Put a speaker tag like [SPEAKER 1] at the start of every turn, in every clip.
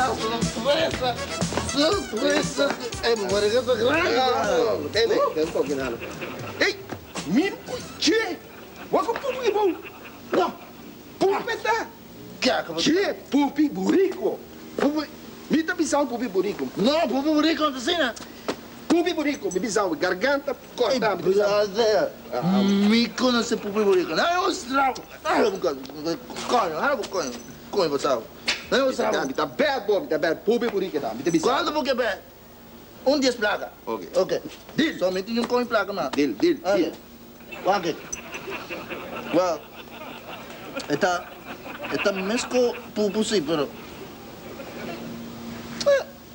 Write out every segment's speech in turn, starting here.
[SPEAKER 1] Sorpresa! Sorpresa! E barriga ta grandi!
[SPEAKER 2] Tene, ten toki nano. Ey, mi che! Wak ku pupu ki bou.
[SPEAKER 1] No!
[SPEAKER 2] Pupu ta! Che, pupi burico.
[SPEAKER 1] Pupi.
[SPEAKER 2] Mi ta bisa un pupi burico.
[SPEAKER 1] No, pupi burico no ta asina.
[SPEAKER 2] Pupi burico, mi bisa un garganta corta.
[SPEAKER 1] Ey, brother, mi conoce pupi burico. Nan e mustra bo. Coño, hara bo coño. Coño bo sa bo. Nan e mustra bo.
[SPEAKER 2] Mi ta bad bo, mi ta bad. Pupi burico ta, mi ta bisa.
[SPEAKER 1] Cuanto bo ke bad? Un dies placa.
[SPEAKER 2] Ok.
[SPEAKER 1] Ok.
[SPEAKER 2] Deal.
[SPEAKER 1] So mi tin un coin placa mas.
[SPEAKER 2] Deal, deal, deal.
[SPEAKER 1] Wak e. Well, e ta, e ta mesco pupu si, pero.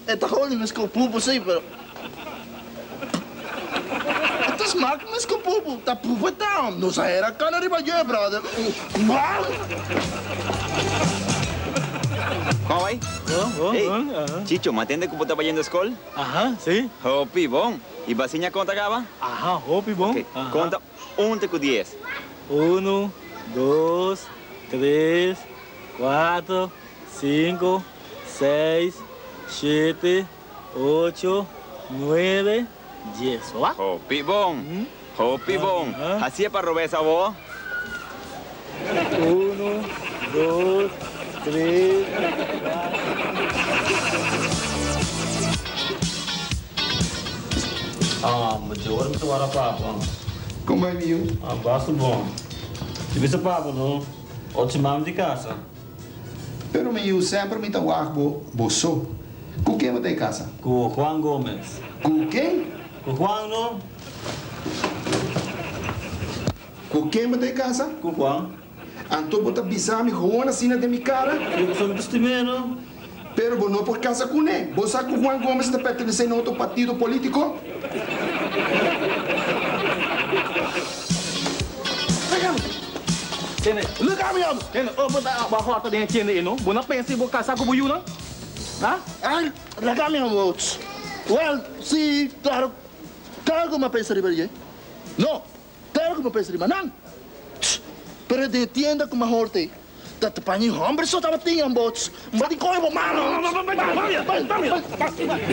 [SPEAKER 1] E ta holi mesco pupu si, pero. E ta smak mesco pupu. Ta pupu e ta. Nos a hera cana riba dje, brother.
[SPEAKER 3] Kon bai?
[SPEAKER 4] Bon, bon,
[SPEAKER 3] Hey,
[SPEAKER 4] bon, aha.
[SPEAKER 3] Chicho, m'a tende ku bo ta bayendo skol?
[SPEAKER 4] Aha, si.
[SPEAKER 3] Hopi bon. I bo a siña konta kaba?
[SPEAKER 4] Aha, hopi bon.
[SPEAKER 3] Ok, konta un te ku dies.
[SPEAKER 4] Unu, dos, tres, kuater, sinku, seis, shete, ocho, nuebe, dies. Bo wak?
[SPEAKER 3] Hopi bon. Hopi bon. Hasié pa robes awor.
[SPEAKER 4] Unu, dos, tres, kuater.
[SPEAKER 5] Ah, bo dje ora mi ta wara papa.
[SPEAKER 2] Kon bai mi yu?
[SPEAKER 5] Ah, basta bon. Ti bisa papa no, otro siman mi di kasa.
[SPEAKER 2] Pero mi yu, semper mi ta wak bo, bo so. Ku ken bo ta e kasa?
[SPEAKER 5] Ku Juan Gomez.
[SPEAKER 2] Ku ken?
[SPEAKER 5] Ku Juan no.
[SPEAKER 2] Ku ken bo ta e kasa?
[SPEAKER 5] Ku Juan.
[SPEAKER 2] Anto bo ta bisa mi gewoon asina den mi kara?
[SPEAKER 5] Yo ku so mi ta stim'é no.
[SPEAKER 2] Pero bo no por kasa kuné. Bo sa ku Juan Gomez ta pertenesé na otro partido polítiko?
[SPEAKER 4] Tene.
[SPEAKER 1] Luka mi homber!
[SPEAKER 4] Tene, ora bo ta bo a hòrta den e tienda ei no, bo no a pensa si bo kasa ku bo yunan? Ha?
[SPEAKER 1] Ay, laga mi homber. Well, si, klaro, klaro ku mi a pensa riba dje. No, Claro cu mi a pensa riba nan. Tss, pero den e tienda cu mi a horta ei, ta ta paña e homber so tabatin ambo. Tss, mi a di coge bo mano. Bai, bai, bai, bai.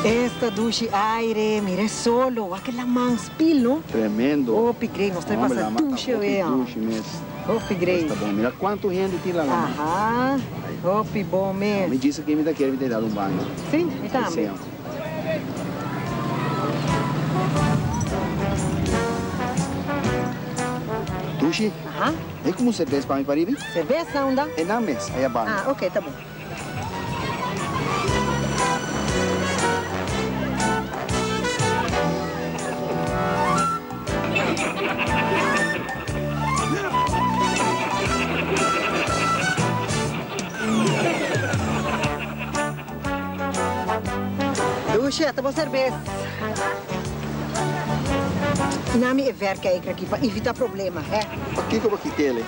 [SPEAKER 6] Esta dushi aire, mira e solo, wak e laman spil no.
[SPEAKER 2] Tremendo.
[SPEAKER 6] Hopi grei, nos ta pasa dushi awe.
[SPEAKER 2] Hopi dushi mes.
[SPEAKER 6] Hopi grei.
[SPEAKER 2] Esta bon, mira cuanto hende tin la laman.
[SPEAKER 6] Aha, hopi bon mes.
[SPEAKER 2] Mi djis aki mi ta kere mi ta dal un baño.
[SPEAKER 6] Si, mi tambe.
[SPEAKER 2] Dushi.
[SPEAKER 6] Aha.
[SPEAKER 2] E como serbes pa mi paribi?
[SPEAKER 6] Serbes na unda?
[SPEAKER 2] E nan mes, aya banda.
[SPEAKER 6] Ah, ok, ta bon. Dushi, ata bo serbes. Nami e verkijker aki pa evita problema, hè.
[SPEAKER 2] Pakiko bo kit'el?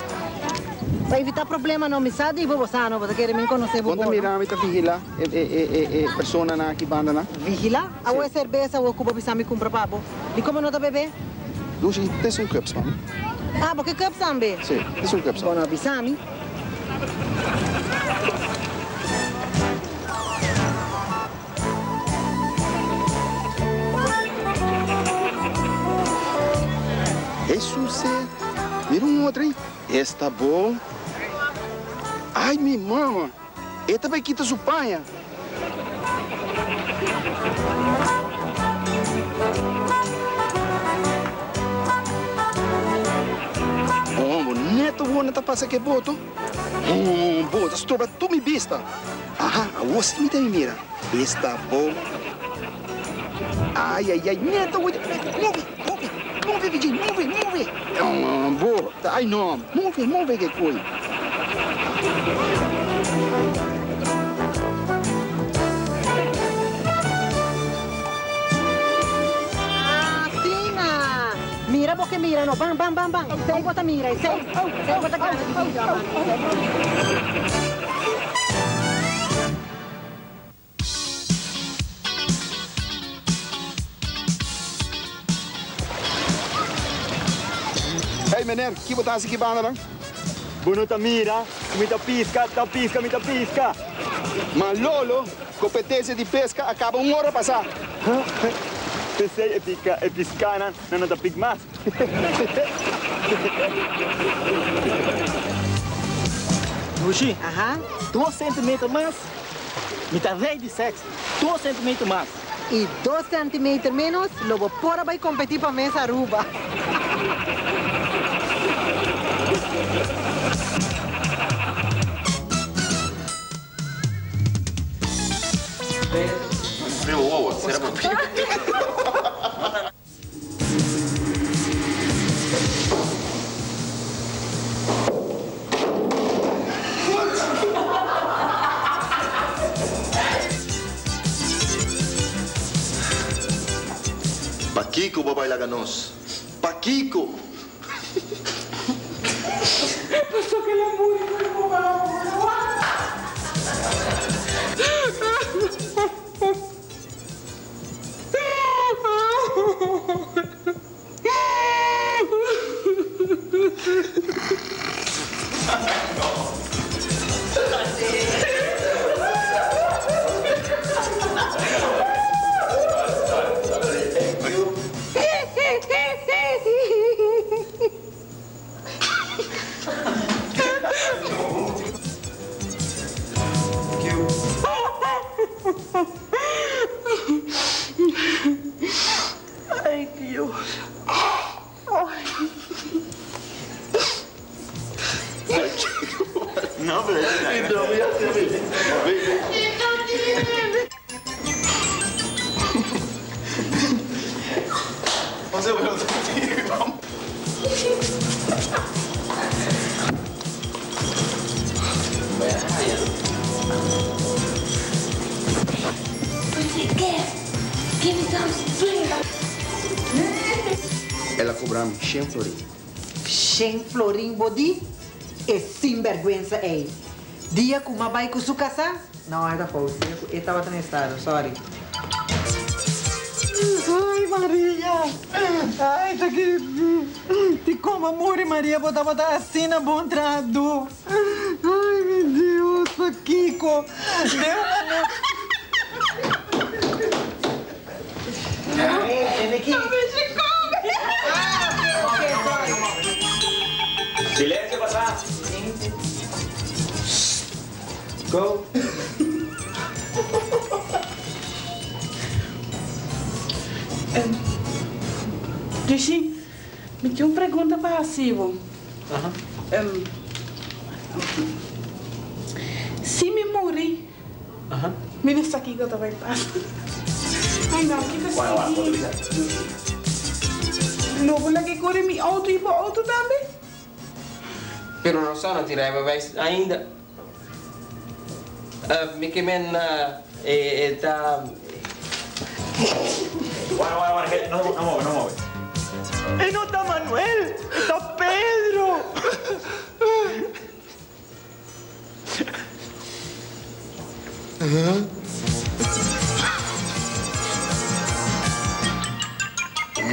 [SPEAKER 6] Pa evita problema no, mi sa di bo, bo sa no, bo ta kere mi konosé bo
[SPEAKER 2] Bon ta
[SPEAKER 6] bo no.
[SPEAKER 2] mira mi ta vigila e e e e personanan aki bandanan.
[SPEAKER 6] Vigila? Awo e serbes awo ku bo bisa mi kumpra pa bo. Di komo no ta bebe?
[SPEAKER 2] Dushi, tes un cups pa mi.
[SPEAKER 6] Ah, bo ke cups tambe?
[SPEAKER 2] Si, tes un cups pa
[SPEAKER 6] Bo
[SPEAKER 2] mi.
[SPEAKER 6] no a bisa mi.
[SPEAKER 2] Hesus e, mira un otro ei. Esta bo. Ai mi mama, e ta bai kita su paña. Hombo, neto bo no ta pasa ke boto. Hombo, ta stroba tur mi bista. Aha, awor si mi ta mi mira. Esta bo. Ai, ai, ai, neto bo. Move, move, move, Vijay, move, move. Hombo, ai no, move, move ke koi.
[SPEAKER 6] Asina! Mira bo. bo ke mira no. Ban, ban, ban, ban. Esei bo ta mira, esei. Esei bo ta gana di bida, man.
[SPEAKER 2] Hey meneer, ki bo ta hasi ki banda nan?
[SPEAKER 3] Bo no ta mira ku mi ta piska, ta piska, mi ta piska.
[SPEAKER 2] Ma Lolo, kompetensia di peska a kaba un ora pasá.
[SPEAKER 3] P'esei e pika, e piskanan nan no ta pik mas.
[SPEAKER 4] Dushi, dos centimeter mas, mi ta rey di sex, dos centimeter mas.
[SPEAKER 6] Y dos centimeter menos, lo bo por a bay competi pa mes Aruba.
[SPEAKER 1] Pakiko bo a bai laga nos? Pakiko?
[SPEAKER 7] Ay Dios ay.
[SPEAKER 2] El a cobra mi shen florin.
[SPEAKER 6] Shen florin bo di? E sinberguensa ey. Dia cu m'a bay cu su casa? No, e ta fout. Dia cu e tabata na estado. Sorry. Ay, Maria! Ay, ta ki Di como a muri Maria bo tabata asina bon trahadó. Ay, mi Dios, pakico? Den un manera.
[SPEAKER 3] Silencio pasá!
[SPEAKER 2] Go!
[SPEAKER 7] Rishi, mi tin un pregunta pa hasi bo. Si mi muri, mi no sa kiko ta bai pasa. Ay no, kiko sigui? Lo bo laga e kore mi outo i bo outo tambe?
[SPEAKER 8] Pero Rosa no tin rijbewijs ainda. Mi ke men e ta.
[SPEAKER 3] Wara, wara, wara, no, no move, no move.
[SPEAKER 4] E no ta Manuel, e ta Pedro!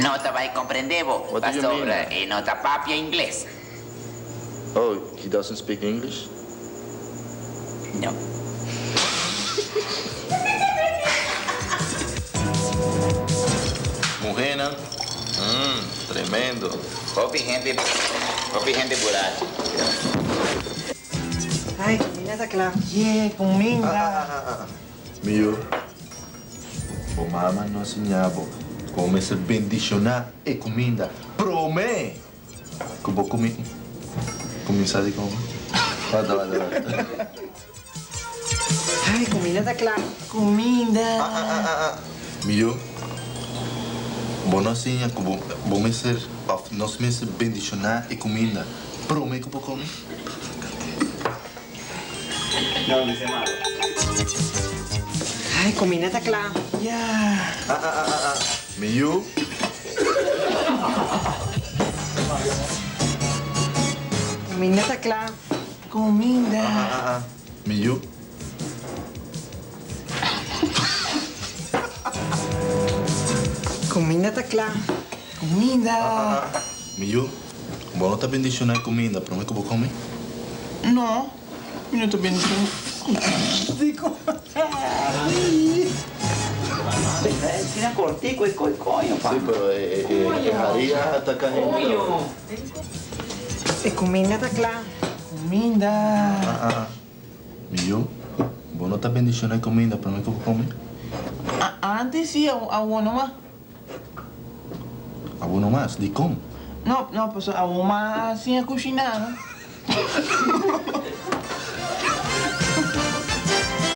[SPEAKER 9] No ta bai comprende bo,
[SPEAKER 1] What do you mean?
[SPEAKER 9] pasobra e no ta papia ingles.
[SPEAKER 1] Oh, he doesn't speak English?
[SPEAKER 9] No.
[SPEAKER 1] Muhénan, mm, tremendo.
[SPEAKER 9] Hopi hende, hopi hende burachi.
[SPEAKER 6] Ay, cuminda ta cla.
[SPEAKER 4] Ye, cuminda.
[SPEAKER 1] Miyo, bo mama no a siña bo con mester bendiciona e cuminda prome cu bo cumi cuminsa di come. Wata, wata, wata.
[SPEAKER 6] Ay, cuminda ta cla.
[SPEAKER 4] Cuminda.
[SPEAKER 1] Miyo, bo no a siña cu bo bo mester of nos mester bendiciona e cuminda prome cu bo come?
[SPEAKER 6] Ay, cuminda ta cla.
[SPEAKER 1] Mi yu.
[SPEAKER 6] Kuminda ta kla. Kuminda.
[SPEAKER 1] Mi yu.
[SPEAKER 6] Kuminda ta kla. Kuminda.
[SPEAKER 1] Mi yu, bo no ta bendishoná e kuminda promé ku bo kome?
[SPEAKER 6] No, mi no ta bendishoná.
[SPEAKER 9] Asina cortico e coy coño pa.
[SPEAKER 1] Sí, pero e haria ta cayente.
[SPEAKER 6] E kuminda ta kla. Kuminda.
[SPEAKER 1] Mi yu, bo no ta bendishoná e kuminda promé ku bo kome?
[SPEAKER 6] Antes sí, awor no mas.
[SPEAKER 1] Awor no mas? Dikon?
[SPEAKER 6] No, no, pasobra awor mas siña kushiná, no.